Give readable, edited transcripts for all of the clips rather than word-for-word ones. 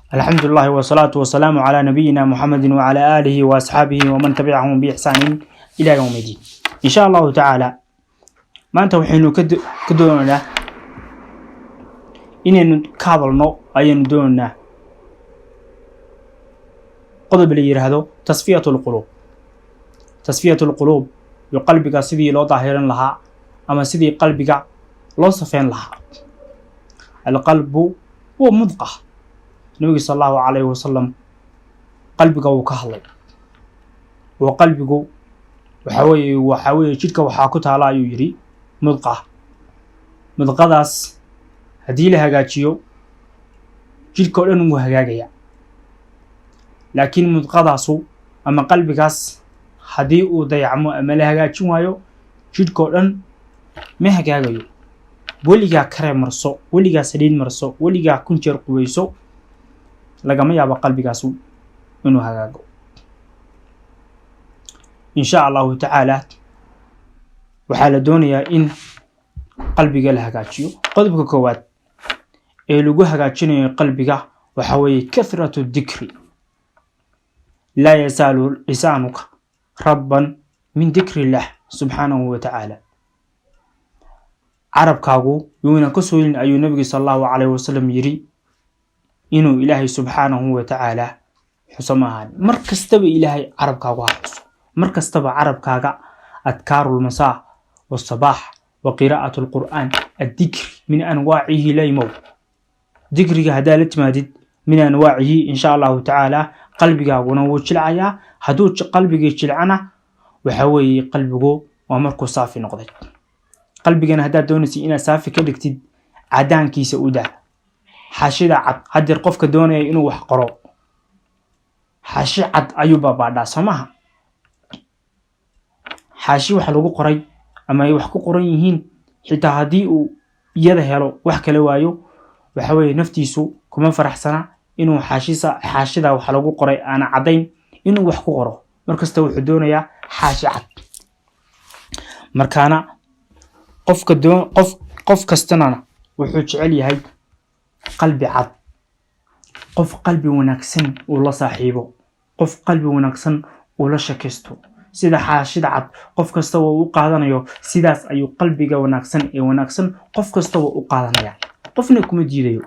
الحمد لله والصلاة والسلام على نبينا محمد وعلى آله وأصحابه ومن تبعهم بإحسان إلى يوم الدين. إن شاء الله تعالى maanta waxaynu ka doonaynaa inaynu ka hadalno, ayaynu doonaynaa qodob la yidhaahdo tasfiyat lquluub. Tasfiyat lquluub iyo qalbiga sidii loo daahirin lahaa ama sidii qalbiga loo safeyn lahaa. Alqalbu huwa mudqa. Nabigu sala allahu calayhi wasalam qalbiga wuu ka hadlay, oo qalbigu waxa weeye jidhka waxaa ku taala, ayuu yidhi, mudqa. Mudqadaas haddii la hagaajiyo, jidhka o dhan wuu hagaagaya, laakiin mudqadaasu ama qalbigaas haddii uu dayacmo ama la hagaajin waayo, jidhka oo dhan ma hagaagayo. Weligaa karee marso, weligaa saliid marso, weligaa kun jeer qubayso, lagama yaabo qalbigaasu inuu hagaago. In sha allahu tacaala waxaa la doonayaa in qalbiga la hagaajiyo. Qodobka koowaad ee lagu hagaajinayo qalbiga waxa weeye kathratu dikri. Laa yazaalu lisaanuka radban min dikri illah subxaanahu wa tacaala. Carabkaagu yuuna ka sooyin, ayuu nabigu sala allahu calayhi wasalam yiri, inuu Ilaahay subxaanahu wa tacaala xuso maahan. Mar kastaba Ilaahay carabkaagu ha xuso, mar kastaba carabkaaga adkaaru lmasaa wasabaax wa qiraa'atu alqur'aan, addikri min anwaacihi laymow. Dikriga haddaa la timaadid min anwaacihi, insha allahu tacaala qalbigaaguna wuu jilcayaa. Hadduu qalbigii jilcana, waxa weeye qalbigu waa markuu saafi noqday. Qalbigana haddaad doonaysid inaad saafi ka dhigtid, cadaankiisa u daa, xaashida cad. Hadeer qofka doonaya inuu wax qoro, xaashi cad ayuu baabaadhaa, soo maha? Xaashi waxa lagu qoray ama ay wax ku qoran yihiin, xitaa haddii uu iyada helo, wax kala waayo, waxa weeye naftiisu kuma faraxsana inuu xaashisa, xaashida wax lagu qoray aana caddayn, inuu wax ku qoro. Markasta wuxuu doonayaa xaashi cad. Markaana qofka doo qof qof kastana wuxuu jecel yahay qalbi cad, qof qalbi wanaagsan uu la saaxiibo, qof qalbi wanaagsan uu la shakaysto. Sida xaashida cad qof kastaba uu u qaadanayo, sidaas ayuu qalbiga wanaagsan ee wanaagsan qof kastaba u qaadanaya, qofna kuma diidayo.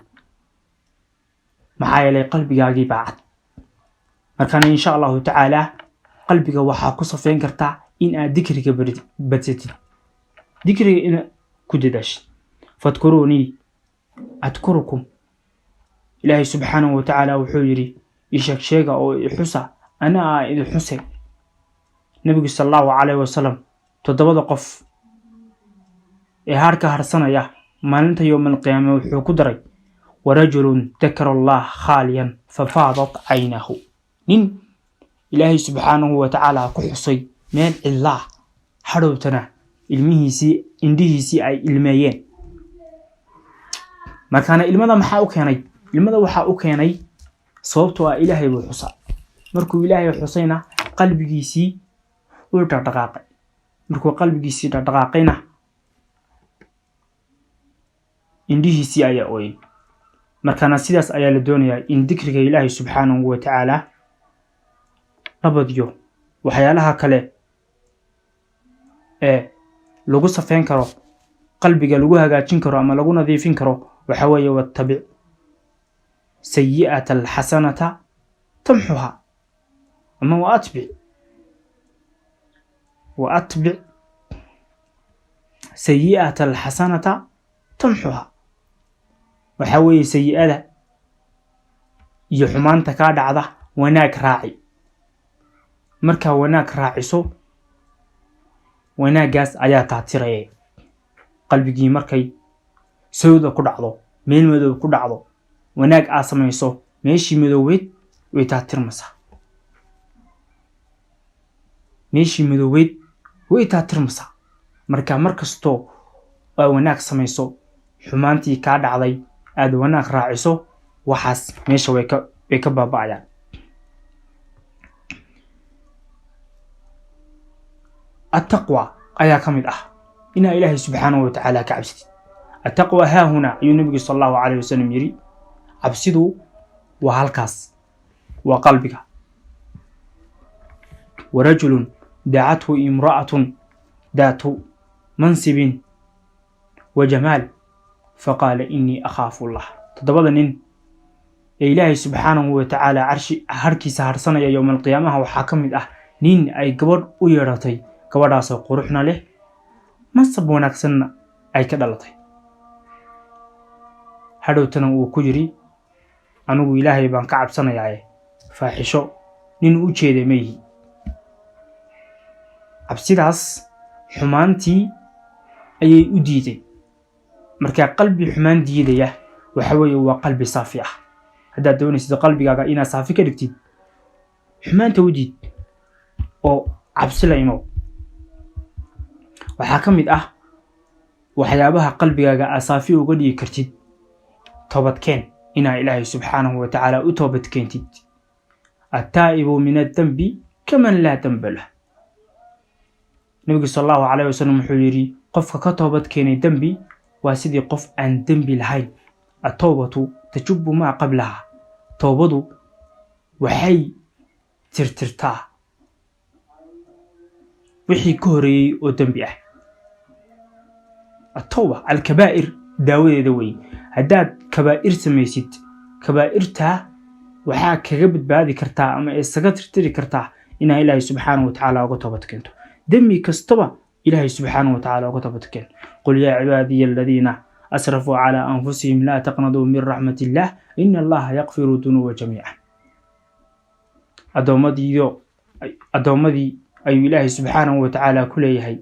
Maxaa yeelay qalbigaagii baa cad. Markaana insha allahu tacaala qalbiga waxaa ku safeyn kartaa in aad dikriga badsatid, dikriga inaad ku dadaashid. Fadkuruunii adkurukum. Ilaahay subxaanahu wa tacaala wuxuu yidhi: "Isheeg sheega oo ixusa, ana aa idin xuse." Nebigu sala allahu calayhi wasalam toddobada qof ee haarka harsanaya maalinta yowma alqiyaama wuxuu ku daray: warajulun dakara allah khaaliyan fafaadat caynaahu. Nin Ilaahay subxaanahu wa tacaala ku xusay meel cidlaah, hadhowtana ilmihiisii, indhihiisii ay ilmeeyeen. Markaana ilmada maxaa u keenay? Ilmada waxaa u keenay sababtoo ah Ilaahay buu xusaa. Markuu Ilaahay xusayna, qalbigiisii wuu dhaqdhaqaaqay. Markuu qalbigiisii dhaqdhaqaaqayna, indhihiisii ayaa ooyay. Markaana sidaas ayaa la doonayaa in dikriga Ilaahay subxaanahu wa tacaala la badiyo. Waxyaalaha kale ee lagu safeyn karo qalbiga, lagu hagaajin karo ama lagu nadiifin karo, waxa weeye wattabic sayi'ata alxasanata tamxuha, ama wa atbic sayi'ata alxasanata tamxuha. Waxa weeye sayi'ada iyo xumaanta kaa dhacda wanaag raaci. Markaa wanaag raaciso, wanaaggaas ayaa taatiraya. Qalbigii markay sawda ku dhacdo, meel madow ku dhacdo, wanaag aad samayso, meeshii madooweyd way taatirmaysaa, meeshii madooweyd way taatirmaysaa. Marka mar kastoo aa wanaag samayso, xumaantii kaa dhacday aada wanaag raaciso, waxaas meesha way ka baaba'ayaan. Attaqwa ayaa ka mid ah inaa Ilaahay subxaanahu watacaala ka cabsatid. Attaqwa haahuna, ayuu Nebigu sala allahu calayh wasalam yidhi. Cabsidu Waa halkaas, waa qalbiga. ورجل دعته امرأة ذات منصب وجمال فقال إني أخاف الله. Toddobada nin ee Ilaahay subxaanahu wa tacaala carshi harkiisa harsanaya yowma alqiyaamaha waxaa ka mid ah nin ay gabadh u yeedhatay, gabadhaasoo quruxna leh, mansab wanaagsanna ay ka dhalatay. Hadhowtana uu ku yidhi: "Anigu Ilaahay baan ka cabsanayaaye, faaxisho nin u jeeda ma yihi." Cabsidaas xumaantii ayay u diiday. Markaa qalbi xumaan diidaya waxa weeye waa qalbi saafi ah. Haddaad doonaysid qalbigaaga inaad saafi ka dhigtid, xumaanta u diid oo cabsi la imow. Waxaa ka mid ah waxyaabaha qalbigaaga aad saafi uga dhigi kartid toobadkeen, inaa Ilaahay subxaanahu wa tacaala u toobad keentid. التائب من الذنب كمن لا ذنب له. Nabigu sal Allahu calayh wasalam wuxuu yidhi: "Qofka ka toobad keenay dembi waa sidii qof aan dembi lahayn." التوبة تجب ما قبلها. Toobadu waxay tirtirtaa wixii ka horeeyey oo dembi ah. التوبة الكبائر daawadeeda wey. Haddaad kabaa'ir samaysid, kabaa'irtaa waxaa kaga badbaadi kartaa ama isaga tirtiri kartaa inaa Ilaahay subxaanahu wa tacaala uga toobad keento. Dembi kastaba Ilaahay subxaanahu wa tacaala uga toobad keen. قل يا عبادي الذين أسرفوا على أنفسهم لا تقنطوا من رحمة الله إن الله يغفر الذنوب جميعا. Addoommadiiyo addoommadii ayuu Ilaahay subxaanahu wa tacaala ku leeyahay: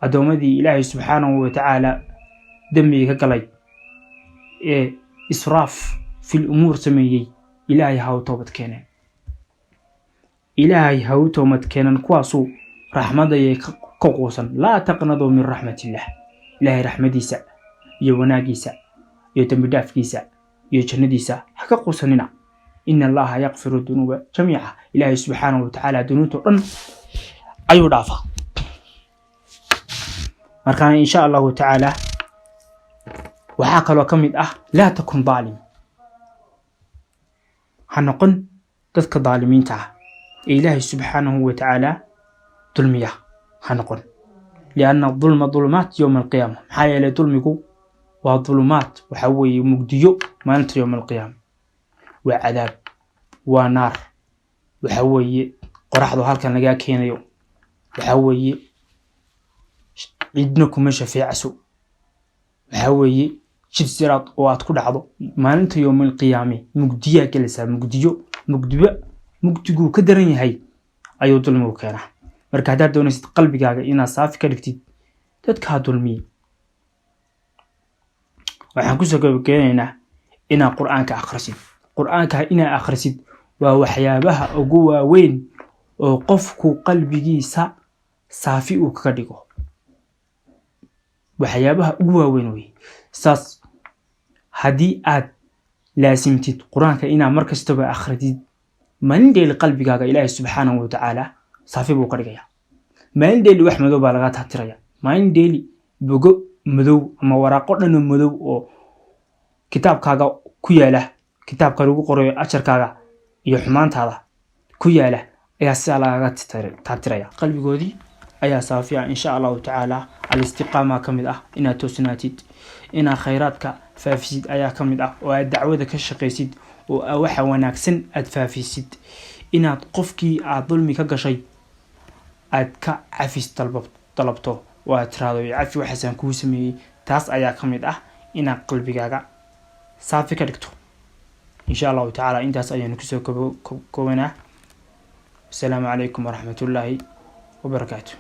addoommadii Ilaahay subxaanahu wa tacaala dembiga ka galay ee إسراف في الأمور sameeyey, Ilaahay ha u toobad keeneen, Ilaahay ha u toobad keenan, kuwaasu raxmadayay ka quusan. لا تقنطوا من رحمة الله. Ilaahay raxmadiisa iyo wanaagiisa iyo dembi dhaafkiisa iyo jannadiisa ha ka quusanina. إن الله يغفر الذنوب جميعا. Ilaahay subxaanahu watacaala dunuubta dhan ayuu dhaafaa. Markaana insha Allahu tacaala waxaa kaloo ka mid ah: لا تكن ظالم. Ha noqon dadka daalimiinta ah ee Ilaahay subxaanahu wa tacaala dulmiya ha noqon. لأن الظلم ظلمات يوم القيامة. Maxaa yeelay dulmigu waa dulumaad, waxa weeye mugdiyo maalinta yowma alqiyaama, waa cadaab, waa naar, waxa weeye qoraxdu halkan lagaa keenayo, waxa weeye cidna kuma shafeecaso, waxa weeye jid siraad oo aad ku dhacdo maalinta yowmalqiyaame. Mugdiyaa gelaysaa, mugdiyo, mugdiba mugdiguu ka daran yahay ayuu dulmigu keenaa. Marka haddaad doonaysid qalbigaaga inaad saafi ka dhigtid, dadka ha dulmiye. Waxaan kusoo gabagabeynaynaa inaad Qur-aanka akhrisid. Qur-aanka inaad akhrisid waa waxyaabaha ugu waaweyn oo qofku qalbigiisa saafi uu kaga dhigo, waxyaabaha ugu waaweyn wey. Saas haddii aad laasimtid Qur-aanka inaad mar kastaba akhridid, maalin dheeli qalbigaaga Ilaahay subxaanahu watacaala saafi buu ka dhigaya. Maalin dheeli wax madow baa laga taatiraya. Maalin dheeli bogo madow ama waraaqo dhanoo madow oo kitaabkaaga ku yaala, kitaabka lagu qorayo ajarkaaga iyo xumaantaada ku yaala, ayaa sidaa lagaga taatiraya. Qalbigoodii ayaa saafiya insha Allahu tacaala. الاستقامة ka mid ah inaad toosnaatid, inaad khayraadka faafisid ayaa ka mid ah, oo aad dacwada ka shaqaysid, oo waxa wanaagsan aad faafisid, inaad qofkii aad dulmi ka gashay aad ka cafis dalabto oo aad tiraahdo: "Cafi, waxaasaan kuu sameeyey." Taas ayaa ka mid ah inaad qalbigaaga saafi ka dhigto insha Allahu tacaala. Intaas ayaanu kusoo koobanaa. Asalaamu calaykum waraxmatullaahi wabarakaatu.